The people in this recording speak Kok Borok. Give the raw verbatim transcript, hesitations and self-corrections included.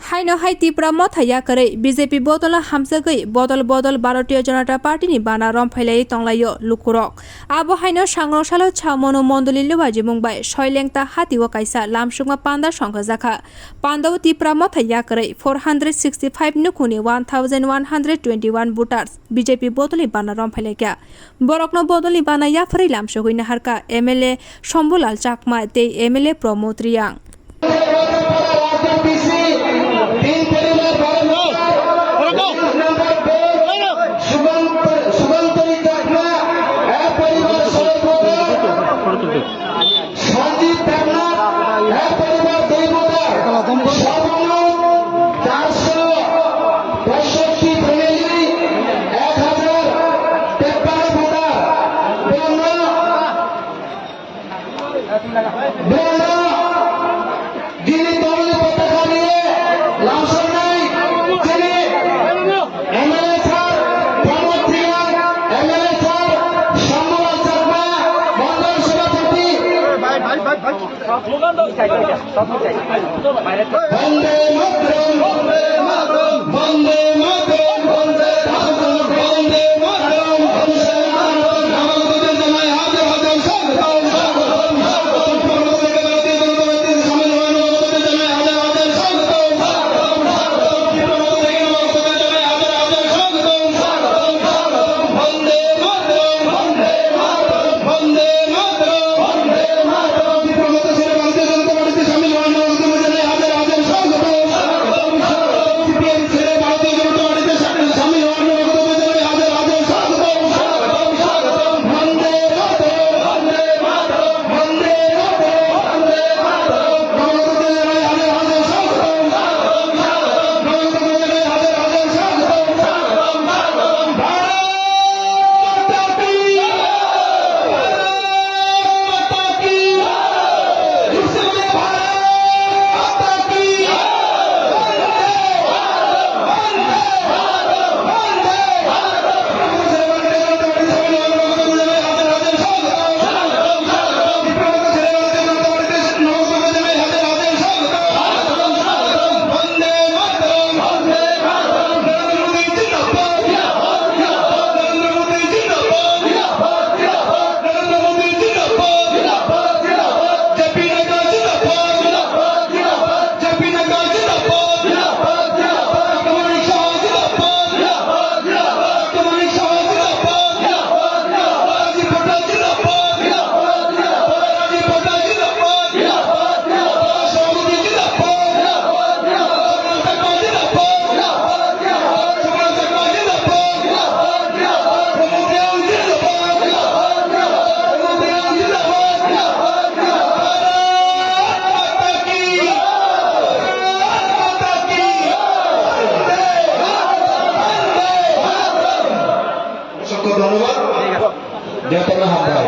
Haino hai Tipra Motha yakarwi B J P bodolno hamjagwi bodol bodol Bharatiya Janata Party ni bana romphailawi tonglaio lukurok. Abo haino sangrong salo Chawmanu Mondoli Luwajimung bai Soilengta hatio kaisa lamsukma panda songkhajakha. Pandao Tipra Motha yakarwi four hundred sixty five nukhungni one thousand one hundred twenty one voters B J P bodolni bana romphailaikha. Borokno bodolni bana yapharwi lamsugwi naharkha M L A Shambhulal Chakma tei M L A Pramod Reang. Sanjit Debnath, এক পরিবার দুই ভোটার, সর্বমোট চারশো পঁয়ষট্টি ফ্যামিলি, এক হাজার তেপ্পান্ন ভোটার, বন্য, বন্য, যিনি দলীয় পতাকা নিয়ে লাল সন্ন্যায়, যিনি এমএলএ স্যার প্রমোদ সিংহ, এমএলএ স্যার শ্যামলাল চাকমা, মণ্ডল সভাপতি। বন্দে মাতরম, বন্দে মাতরম, বন্দে মাতরম, বন্দে মাতরম, বন্দে মাতরম। অসংখ্য ধন্যবাদ। জাপানে হামবাই।